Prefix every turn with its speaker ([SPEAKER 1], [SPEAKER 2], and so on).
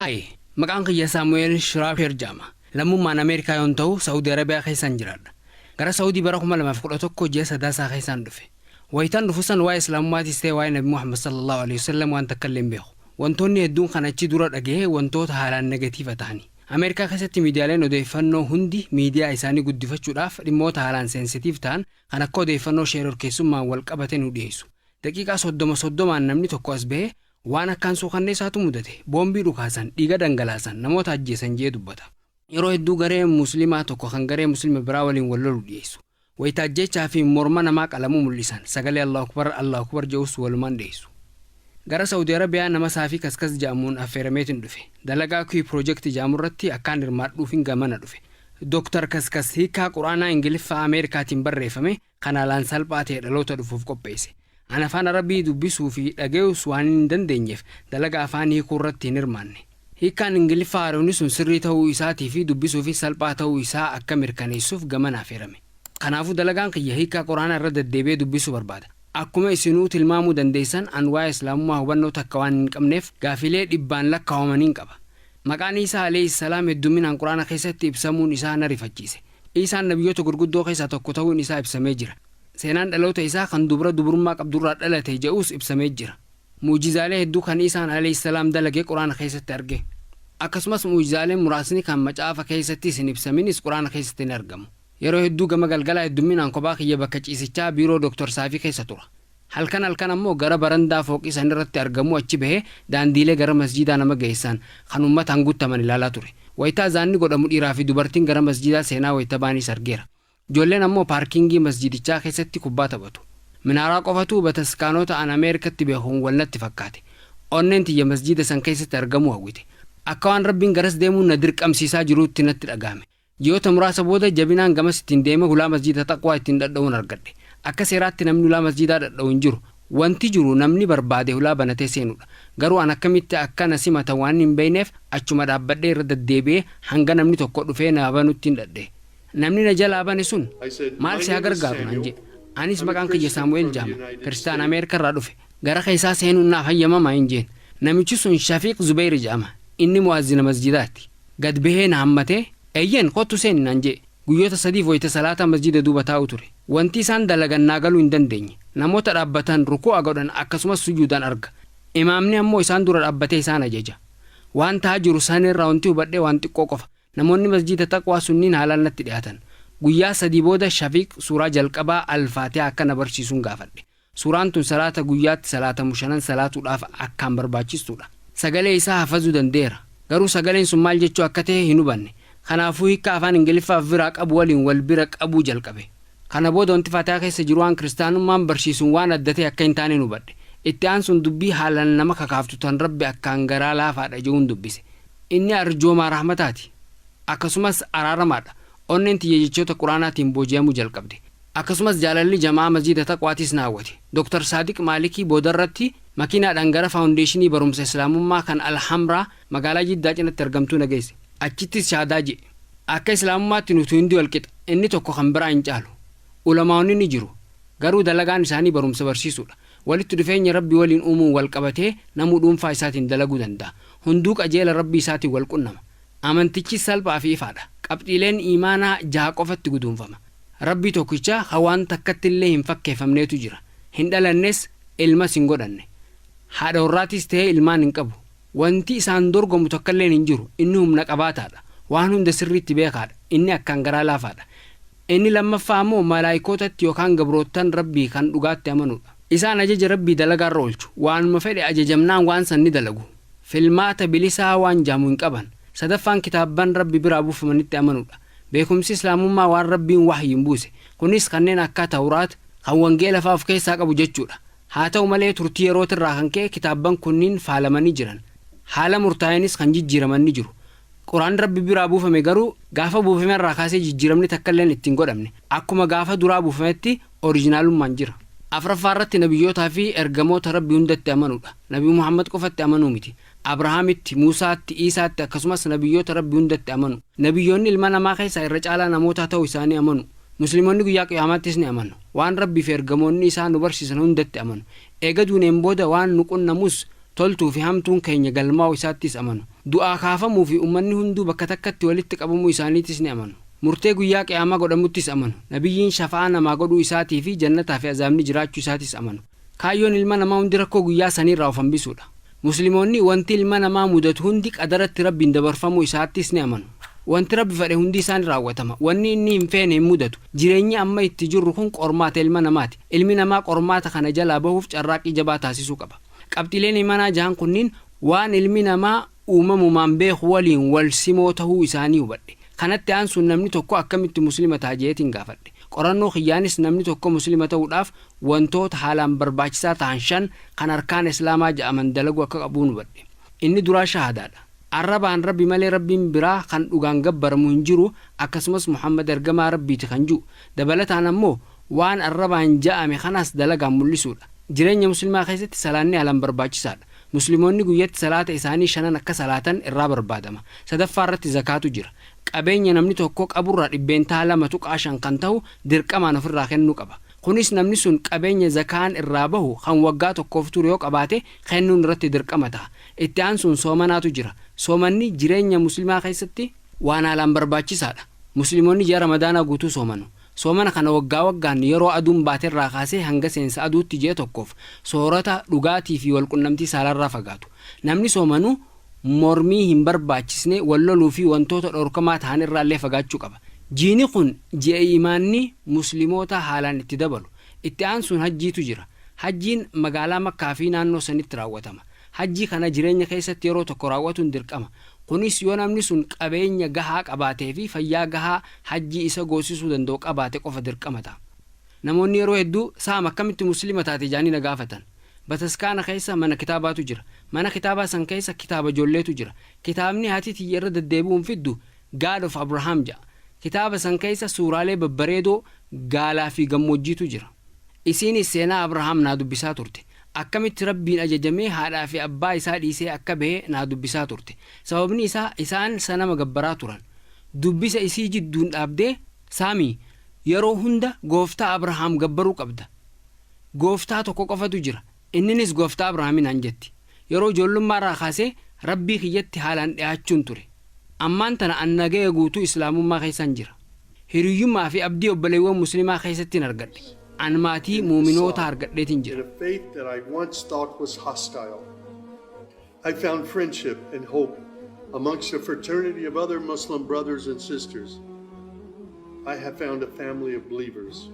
[SPEAKER 1] Hi, maqaan kiyya Saamu'eel Shiraafeer jedhama. Lammummaan Ameerikaa yoon ta'u, Saawudi Arabiyaa keessan jiraadha. Gara Saawudii bara 2011 ji'a Sadaasaa keessaan dhufe. Wayitaan dhufu san waa'ee Islaamummaatis ta'e waa'ee Nabi Muhammad sallallahu alaihi wasallam waan takka illee hin beeku. Wantoonni hedduun kan achi dura dhagahe wantoota haalaan negatiiva ta'ani. Ameerikaa keessatti miidiyaaleen odeeffannoo hundi miidiyaa isaanii guddifachuudhaaf dhimmoota haalaan seensitiiv ta'an kan akka odeeffannoo sheerorkeessummaan wal qabate nu dhiyeessu. Daqiiqaa 30 soddomaan namni tokko as bahee waan akkaan suukanneessaatu mudate, boombii dhukaasan, dhiiga dhangalaasan, namoota ajjeesan je'ee dubbata. Yeroo hedduu garee Muslimaa tokko kan garee Muslima biraa waliin wal lolu dhiyeessu. Wayta ajjeechaa fi morma namaa qalamu mul'isan, sagalee Allahu Akbar, Allahu Akbar je'us walumaan dhiyeessu. Gara Saudi Arabiyaa nama Saafii Kaskas ja'amuun affeerameetin dhufe. Dalagaa Q Project ja'amurratti akkaan hirmaadhuufin gamana dhufe. Dr. Kaskas hiikkaa Qur'aanaa Ingiliffaa Ameerikaatiin barreeffame kan haalaan salphaa ta'e dhaloota dhufuuf qopheesse. An afaan Arabii dubbisuu fi dhagayuus waanin hin dandeenyeef dalaga afaan hiikuu irratti hin hirmaanne. Hiikkaan Ingiliffaa haaromni sun sirrii ta'uu isaatii fi dubbisuufis salphaa ta'uu isaa akka mirkaneessuuf gamana afeerame. Kanaafuu dalagaan kiyya hiikkaa Qur'aanaa irra deddeebi'ee dubbisuu barbaada. Akkuma isinuu tilmaamuu dandeessan an waa'ee Islaamummaa hubannoo takka waan hin qabneef gaafiilee dhibbaan lakkaawamaniin qaba. Maqaan Iisaa aleyh salaam hedduminaan Qur'aana keessatti ibsamuun isaa na rifachiise. Iisaan nabiyyoota gurguddoo keessaa tokko ta'uun isaa ibsamee jira. Seenaan dhaloota isaa kan dubra dubrummaa qabdurraa dhalate je'uus ibsamee jira. Mu'jizaalee hedduu kan Iisaan aleyh salaam dalage Qur'aana keessatti arge. Akkasumas mu'jizaaleen muraasni kan macaafa keessattis hin ibsaminis Qur'aana keessatti ni argamu. Yeroo hedduu gama galgalaa heddumminaan kophaa kiyya bakka ciisichaa biiroo Dr. Saafii keessa tura. Halkan halkan ammoo gara barandaa fooqii sanirratti argamuu achi bahee daandiilee gara masjiidaa nama geessan kan ummataan guuttaman ilaalaa ture. Wayta azaanni godhamu dhiiraa fi dubartiin gara masjiidaa seenaa wayta ba'anis argeera. Ijoolleen ammoo paarkiingii masjiidichaa keessatti kubbaa taphatu. Minaaraa qofatu bataskaanota an Ameerikatti beekuun wal natti fakkaate. Onneen tiyya masjiida san keessatti argamuu hawwite. Akka waan Rabbiin garas deemuun na dirqamsiisaa jiruutti natti dhagahame. Ji'oota muraasa booda jabinaan gamas ittiin deeme hulaa masjiida Taqwaa ittiin dhadha'uun argadhe. Akka seeraatti namni hulaa masjiidaa dhadha'u hin jiru. Wanti jiru namni barbaade hulaa banatee seenuudha. Garuu an akkamitti akka na simatan waanin hin beekneef achuma dhaabbadhee irra daddeebi'ee hanga namni tokko dhufee naa banuttin dhadha'e. Namni na jalaa bane sun,
[SPEAKER 2] I said,
[SPEAKER 1] Maal
[SPEAKER 2] My
[SPEAKER 1] si haa
[SPEAKER 2] name is
[SPEAKER 1] gargaaru? naan
[SPEAKER 2] Samuel.
[SPEAKER 1] jedhe. Anis
[SPEAKER 2] I'm a
[SPEAKER 1] maqaan kiyya
[SPEAKER 2] Christian
[SPEAKER 1] Saamu'eel
[SPEAKER 2] from the
[SPEAKER 1] jedhama.
[SPEAKER 2] United
[SPEAKER 1] Kiristaana
[SPEAKER 2] States.
[SPEAKER 1] Ameerika irraa dhufe. Gara keessaa seenuun naaf hayyamamaa? hin jeen. Namichi sun Shafiiq Zubeeyri jedhama. Inni mu'azzina masjiidaati. Gad bahee na hammatee, Eeyyen, kottu seeni naan je'e. Guyyoota sadiif wayta salaataa masjiida duuba taa'uu ture. Wanti isaan dalagan naa galuu hin dandeenye. Namoota dhaabbatan, rukuu'a godhan akkasumas sujuudan arga. Imaamni ammoo isaan dura dhaabbatee isaan ajaja. Waan tahaa jiru san irraa wanti hubadhe waan xiqqoo qofa. Namoonni masjiida Taqwaa sunniin haalaan natti dhihaatan. Guyyaa sadii booda Shafiiq suuraa jalqabaa Al-Faatihaa akka na barsiisun gaafadhe. Suuraan tun salaata guyyaatti salaatamu shanan salaatuudhaaf akkaan barbaachistuudha. Sagalee isaa hafazuu danda'eera. Garuu sagaleen sun maal jechuu akka tahe hin hubanne. Kanaafuu hiikkaa afaan Ingiliffaa of biraa qabu waliin wal bira qabuu jalqabe. Kana booda wanti Faatihaa keessa jiru waan Kiristaanummaan barsiisuun waan adda tahe akka hin taanen hubadhe. Itti aansuun dubbii haalaan nama kakaaftu tan Rabbi akkaan garaa laafaadha je'uun dubbise. Inni arjoomaa rahmataati. Akkasumas araaramaadha. Onneen tiyya jechoota Qur'aanaatiin booji'amuu jalqabde. Akkasumas jaalalli jama'aa Masjiida Taqwaatiis na hawwate. Dr. Saadiq Maalikii boodarratti makiinaadhaan gara Faawundeeshinii Barumsa Islaamummaa kan Al-Hamraa magaalaa Jiddaa cinatti argamtuu na geesse. Achittis shahaadaa je'e. Akka Islaamummaatti nuti hundi wal qixa. Inni tokko kan biraa hin caalu. Ulamaa'onni ni jiru. Garuu dalagaan isaanii barumsa barsiisuudha. Walitti dhufeenya Rabbi waliin uumuun wal qabatee namuu dhuunfaa isaatiin dalaguu danda'a. Hunduu qajeela Rabbii isaatiin wal qunnama. Amantichis salphaa fi ifaadha. Qabxiileen iimaanaa jaha qofatti guduunfama. Rabbii tokkicha kan waan takkattillee hin fakkeeffamneetu jira. Hin dhalannes, ilmas hin godhanne. Haadha warraatiis tahee ilmaan hin qabu. Wanti isaan dorgomu takkalleen hin jiru. Inni humna qabaataadha. Waan hunda sirriitti beekaadha. Inni akkaan garaa laafaadha. Inni lammaffaa ammoo malaaykootatti yookaan gabroottan Rabbii kan dhugaatti amanuudha. Isaan ajaja Rabbii dalagaarra oolchu. Waanuma fedhe ajajamnaan waan san ni dalagu. Filmaata bilisaa waan ja'amu hin qaban. Sadaffaan kitaabban Rabbi biraa buufamanitti amanuudha. Beekumsi Islaamummaa waan Rabbiin wahyiin buuse. Kunis kanneen akka Tawraat, kan Wangeela fa'aa of keessaa qabu jechuudha. Haa ta'u malee turtii yerootirraa kan ka'e kitaabban kunniin faalamanii jiran. Haala murtaa'eenis kan jijjiiraman ni jiru. Qur'aanni Rabbi biraa buufame garuu gaafa buufamerraa kaasee jijjiiramni takkalleen itti hin godhamne. Akkuma gaafa duraa buufametti orijinaalummaan jira. Afraffaa irratti nabiyyootaa fi ergamoota Rabbi hundatti amanuudha. Nabi Muhammad qofatti amanuu miti. Abrahaamitti, Muusaatti, Iisaatti akkasumas nabiyyoota Rabbi hundatti amanu. Nabiyyoonni ilma namaa keessaa irra caalaa namootaa ta'uu isaanii amanu. Muslimoonni guyyaa Qiyaamaattis ni amanu. Waan Rabbii fi ergamoonni isaa nu barsiisan hundatti amanu. Eega duuneen booda waan nu qunnamus Toltuu fi hamtuun keenya galmaa'uu isaattis amanu. Du'aa kaafamuu fi ummanni hunduu bakka takkatti walitti qabamuu isaaniitis ni amanu. Murtee guyyaa Qiyaamaa godhamuttis amanu. Nabiyyiin shafa'aa namaa godhuu isaatii fi jannataa fi azaabni jiraachuu isaatis amanu. Kaayyoon ilma namaa hundi rakkoo guyyaa saniirraa of hambisuudha. Muslimoonni wanti ilma namaa mudatu hundi qadaratti Rabbiin dabarfamuu isaattis ni amanu. Wanti Rabbi fedhe hundi isaa ni raawwatama. Wanni inni hin feene hin mudatu. Jireenyi amma itti jirru kun qormaata ilma namaati. Ilmi namaa qormaata kana jalaa bahuuf carraaqqii jabaa taasisuu qaba. Qabxiileen iimaanaa jahan kunniin waan ilmi namaa uumamumaan beeku waliin wal simoo tahuu isaanii hubadhe. Kanatti aansuun namni tokko akkamitti Muslima taha je'eetiin gaafadhe. Qorannoo kiyyaanis namni tokko Muslima tahuudhaaf wantoota haalaan barbaachisaa tahan 5 kan arkaana Islaamaa ja'aman dalaguu akka qabuun hubadhe. Inni duraa Shahaadaadha. Arrabaan Rabbi malee Rabbiin biraa kan dhugaan gabbaramu hin jiru akkasumas Muhammad ergamaa Rabbiiti kan ju'u. Dabalataan ammoo waan arrabaan ja'ame kanas dalagaan mul'isuudha. Jireenya Muslimaa keessatti salaanni haalaan barbaachisaadha. Muslimoonni guyyatti salaata isaanii shanan akka salaatan irraa barbaadama. Sadaffaa irratti zakaatu jira. Qabeenya namni tokko qaburraa 2.5% kan tahu dirqamaan ofirraa kennuu qaba. Kunis namni sun qabeenya zakaan irraa bahu kan waggaa tokkoof turu yoo qabaate kennuun irratti dirqama taha. Itti aansuun soomanaatu jira. Soomanni jireenya Muslimaa keessatti waan haalaan barbaachisaadha. Muslimoonni ji'a Ramadaanaa guutuu soomanu. Soomana kana waggaa waggaan yeroo aduun baaterraa kaasee hanga seensa aduutti ji'a tokkoof soorata, dhugaatii fi walqunnamtii saalaarraa fagaatu. Namni soomanu mormii hin barbaachisne, wal loluu fi wantoota dhorkamaa tahan irraallee fagaachuu qaba. Jiini kun ji'a iimaanni Muslimootaa haalaan itti dabalu. Itti aansuun Hajjiitu jira. Hajjiin magaalaa Makkaa fi naannoo sanitti raawwatama. Hajjii kana jireenya keessatti yeroo tokko raawwatuun dirqama. Kunis yoo namni sun qabeenya gahaa qabaatee fi fayyaa gahaa hajjii isa goosisuu danda'u qabaate qofa dirqama ta'a. Namoonni yeroo hedduu, Saam akkamitti Muslima taate jedhanii na gaafatan. Bataskaana keessa mana kitaabaatu jira. Mana kitaabaa san keessa kitaaba ijoolleetu jira. Kitaabni haati tiyya irra deddeebi'uun fiddu God of Abraham jedha. Kitaaba san keessa suuraalee babbareedoo gaalaa fi gammoojjiitu jira. Isiinis seenaa Abrahaam naa dubbisaa turte. Akkamitti Rabbiin ajajamee haadhaa fi abbaa isaa dhiisee akka bahe naa dubbisaa turte. Sababni isaa isaan sanama gabbaraa turan. Dubbisa isii jidduun dhaabdee, Saamii, yeroo hunda Gooftaa Abrahaam gabbaruu qabda. Gooftaa tokko qofatu jira. Inninis Gooftaa Abrahaami naan jetti. Yeroo ijoollummaa irraa kaasee Rabbii kiyyatti haalaan dhihaachuun ture. Ammaan tana an nagaya guutuu Islaamummaa keessan jira. Hiriyyummaa fi abdii obboleewwan Muslimaa keessattin argadhe. An maatii
[SPEAKER 2] In a
[SPEAKER 1] mu'uminootaa
[SPEAKER 2] facade,
[SPEAKER 1] argadheetin
[SPEAKER 2] in
[SPEAKER 1] jira.
[SPEAKER 2] a faith that I once thought was hostile, I found friendship and hope amongst a fraternity of other Muslim brothers and sisters. I have found a family of believers.